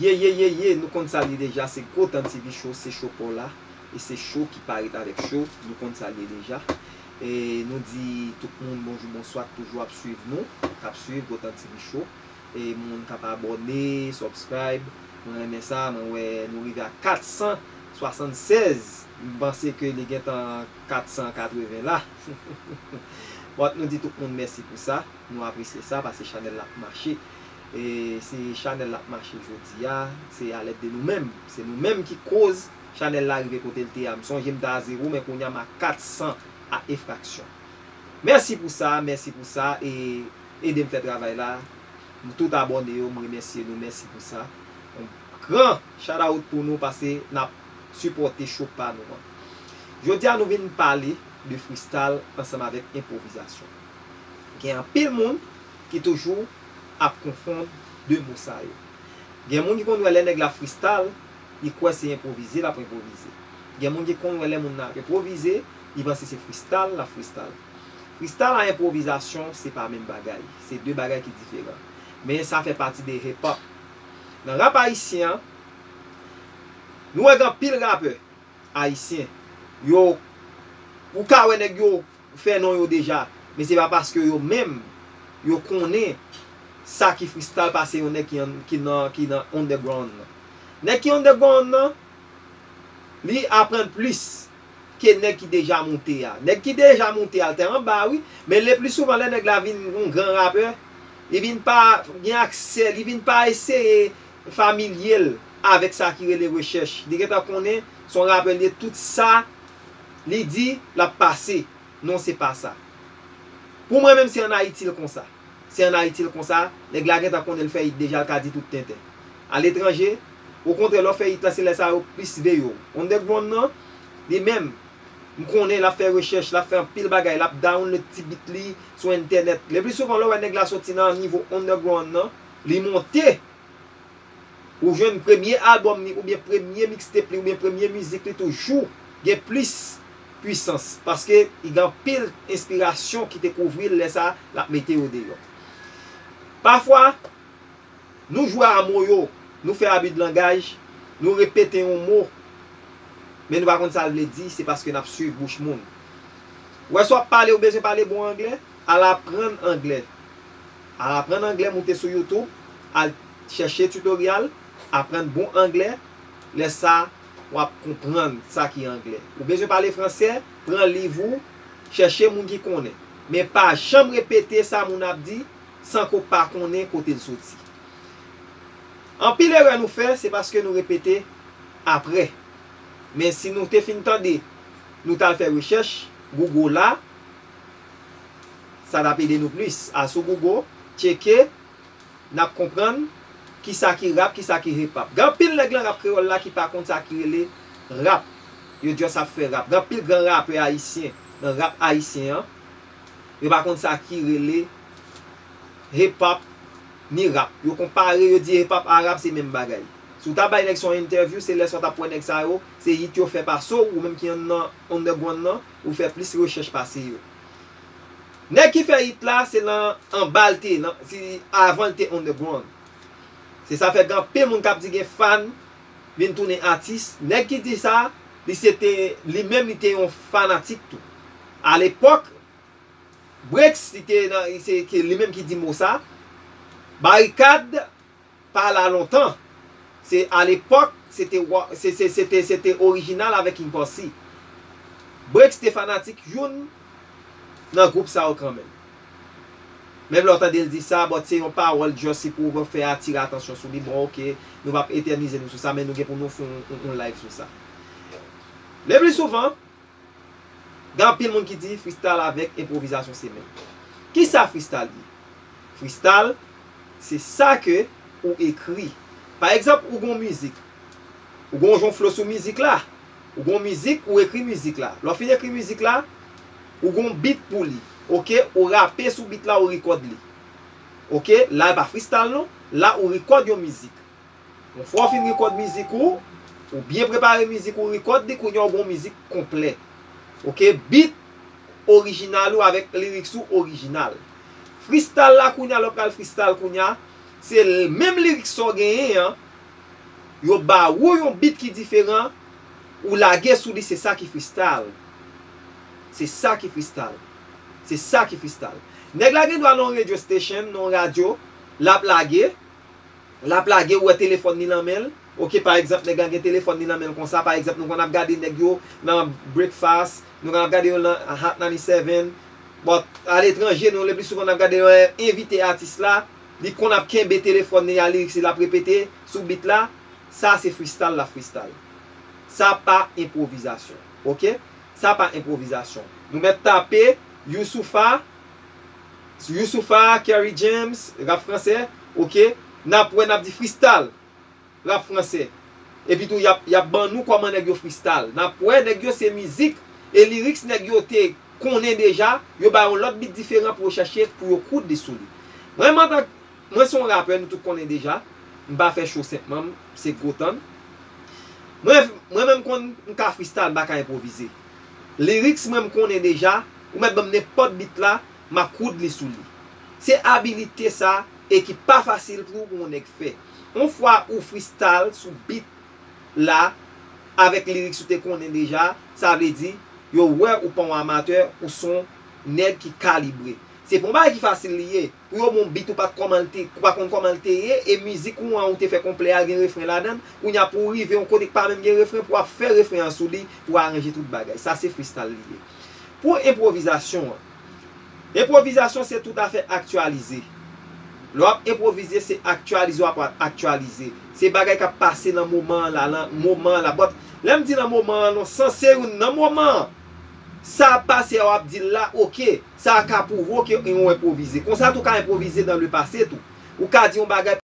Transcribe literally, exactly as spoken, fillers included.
Ye, ye, ye, ye, nou konn sa l ye deja, se Gotan TV Show, se show pa w la, e se show ki parèt avèk show, nou konn sa l ye deja. E nou di tout moun bonjou, bonswa, k toujou ap swiv nou, k ap swiv Gotan TV Show. E moun k ap abòne, subscribe, mwen renmen sa, mwen wè nou rive a kat san swasannsèz, m panse ke li gentan kat san katreven la. But nou di tout moun mèsi pou sa. Nou apresye sa, paske chanèl la ap mache. E si chanèl la ap mache jodi a, se alèd de nou menm. Se nou menm ki koz chanèl la rive kote l te a. M sonje m te a zewo, men kounye a m a kat san a e fraksyon. Mèsi pou sa, mèsi pou sa, e ede m fè travay la. M tout abòne yo, m remèsye nou, mèsi pou sa. Yon gran shout out pou nou, paske n ap sipòte show pa nou an. Jodi a, nou vin pale de freestyle ansanm avèk enpwovizasyon. Gen anpil moun ki toujou ap konfonn de mo sa yo. Gen moun ki konn wè lè nèg la freestyle, li kwè se enpwovize l ap enpwovize. Gen moun ki konn wè lè moun nan ap enpwovize, li panse se freestyle l ap freestyle. Freestyle a enpwovizasyon, se pa menm bagay. Se de bagay ki diferan. Men sa fè pati de hip hop. Nan rap ayisyen an, nou wè gen anpil rapè ayisyen. Yo, ou ka wè nèg yo fè non yo deja, men se pa paske yo menm, yo konnen sa ki freestyle pase yon nèg ki, an- ki nan, ki nan underground nan. Nèg ki underground nan, li aprann plis ke nèg ki deja moute a. Nèg ki deja moute a, l te anba, wi, men le pli souvan lè nèg la vin yon gran rapè, li vin pa gen aksè, li vin pa eseye familye l avèk sa ki rele rechèch. Li gentan konnen se yon rapè li ye, tout sa li di, l ap pase. Non, se pa sa. Pou mwen menm, se ann Ayiti l konsa. Se ann Ayiti l konsa, nèg la gentan konnen l fè hit deja, l ka di tout tenten. Aletranje, okontrè, lè w fè hit la, se lè sa yo plis veye w. Underground nan, li menm, m konnen l ap fè rechèch, l ap fè anpil bagay, l ap download ti beat li sou entènèt. Le pli souvan, lè w wè nèg la soti nan nivo underground nan, li monte, ou jwenn premye albòm li, oubyen premye mixtape li, oubyen premye mizik li toujou gen plis pwisans, paske li gen anpil enspirasyon ki te kouvri l lè sa l ap mete yo deyò. Pafwa, nou jwe a mo yo, nou fè abi de langaj, nou repete yon mo, men nou pa konn sa l vle di, se paske n ap swiv bouch moun. Ou wè, si w ap pale, ou bezwen pale bon anglè, al aprann anglè. Al aprann anglè, moute sou YouTube, al chèche tutorial, aprann bon anglè, lè sa, w ap konprann sa ki anglè. Ou bezwen pale fransè, pran liv ou, chèche moun ki konnen. Men pa janm repete sa moun ap di san ke w pa konnen kote l soti. Anpil erè nou fè, se paske nou repete apre. Men si nou te fin tande, nou t al fè rechèch, Google la, sa t ap ede nou plis. Al sou Google, tcheke, n ap konprann kisa ki rap, kisa ki hip hop. Gen anpil nèg nan rap kreyòl la ki pa konn sa ki rele rap. Yo just ap fè rap. Gen anpil gran rapè ayisyen nan rap ayisyen an, yo pa konn sa ki rele hip hop ni rap. Yo konpare, yo di hip hop a rap se menm bagay. Si w ta bay nèg sa yon entèvyou, se lè sa w t ap wè nèg sa yo, se hit yo fè pase w, ou menm ki nan underground nan, ou fè plis rechèch pase yo. Nèg ki fè hit la, se nan anba l te, nan, si, avan l te underground. Se sa fè gen anpil moun k ap di gen fan, vin tounen atis. Nèg ki di sa, li se te, li menm li te yon fanatik tou. Alepòk, Breks, li te nan, se ke li menm ki di mo sa, Barikad, pa la lontan. Se alepòk, se te, wa- se, se, se te, se te Orijinal avèk King Posse. Breks te fanatik youn nan gwoup sa yo kanmenm. Menm lè w tande l di sa, but se yon pawòl just se pou fè atire atansyon sou li. Bon, oke, nou p ap etènize nou sou sa, men nou gen pou nou fè yon, yon, yon live sou sa. Le pli souvan, gen anpil moun ki di freestyle avèk enpwovizasyon se menm. Kisa freestyle ye? Freestyle, se sa ke ou ekri. Pa egzanp, ou gon mizik. Ou gon jan w flow sou mizik la. Ou gon mizik, ou ekri mizik la. Lè w fin ekri mizik la, ou gon beat pou li. Oke, ou rape sou beat la, ou rekòd li. Oke, la e pa freestyle non. La ou rekòd yon mizik. Yon fwa w fin rekòd mizik ou, ou byen prepare mizik ou, rekòd li, kounye a w gon mizik konplè. Oke, beat orijinal ou avèk lyrics ou orijinal. Freestyle la kounye a, lè w pral freestyle kounye a, se l- menm lyrics sa w genyen an, Yo ba ou yon beat ki diferan, ou lage sou li, se sa ki freestyle. Se sa ki freestyle. Se sa ki freestyle. Nèg la gen dwa nan yon radio station, nan yon radyo, l ap lage, l ap lage, ou wè telefòn li nan men l. Ok, pa egzanp, nèg la gen telefòn li nan men l konsa. Pa egzanp, nou konn ap gade nèg yo nan Breakfast, nou konn ap gade yo nan Hot ninety-seven. But aletranje, nou le pli souvan n ap gade yo, eh, envite atis la, li konn ap kenbe telefòn li a, lirik li l ap repete sou beat la. Sa se freestyle l ap freestyle. Sa pa enpwovizasyon. Ok? Sa pa enpwovizasyon. Nou mèt tape Youssoupha, Youssoupha, Kerry James, rap fransè, ok? N ap wè, n ap di freestyle, rap fransè. Epi tou, y ap, y ap ban nou kòman nèg yo freestyle. N ap wè, nèg yo se mizik e lyrics nèg yo te konnen deja, yo ba yon lòt beat diferan pou yo chèche, pou yo koud li sou li. Mwen menm antan, mwen se yon rapè, nou tout konnen deja. M pa fè cho senpman, m se gwo tann. Mwen, mwen menm konn, m ka freestyle, m pa ka enpwovize. Lyrics mwen m konnen deja, ou mèt ban m nenpòt beat la, m ap koud li sou li. Se abilite sa e ki pa fasil pou, pou yon nèg fè. Yon fwa ou freestyle sou beat la, avèk lyrics ou te konnen deja, sa vle di, yo wè ou pa yon amatè, ou se yon nèg ki kalibre. Se pa yon bagay ki fasil li ye. Pou yo ba w yon beat ou pa t kòman l te, ou pa konn kòman l te ye, e mizik ou an ou te fè konplè a gen refren ladan l, kounye a pou w rive yon kote k pa menm gen refren, pou w ap fè refren an sou li, pou w aranje tout bagay. Sa se freestyle li ye. Pou enpwovizasyon an, enpwovizasyon se toutafè aktyalize. Lè w ap enpwovize, se aktyalize w ap aktyalize. Se bagay k ap pase nan moman an la, nan moman an la. But, lè m di nan moman an, nan sans serye, nan moman an, sa ap pase a, w ap di l la, ok, sa a ka pwouve w ke w enpwovize. Konsa tou ka enpwovize dans le passé tou. Ou ka di yon bagay,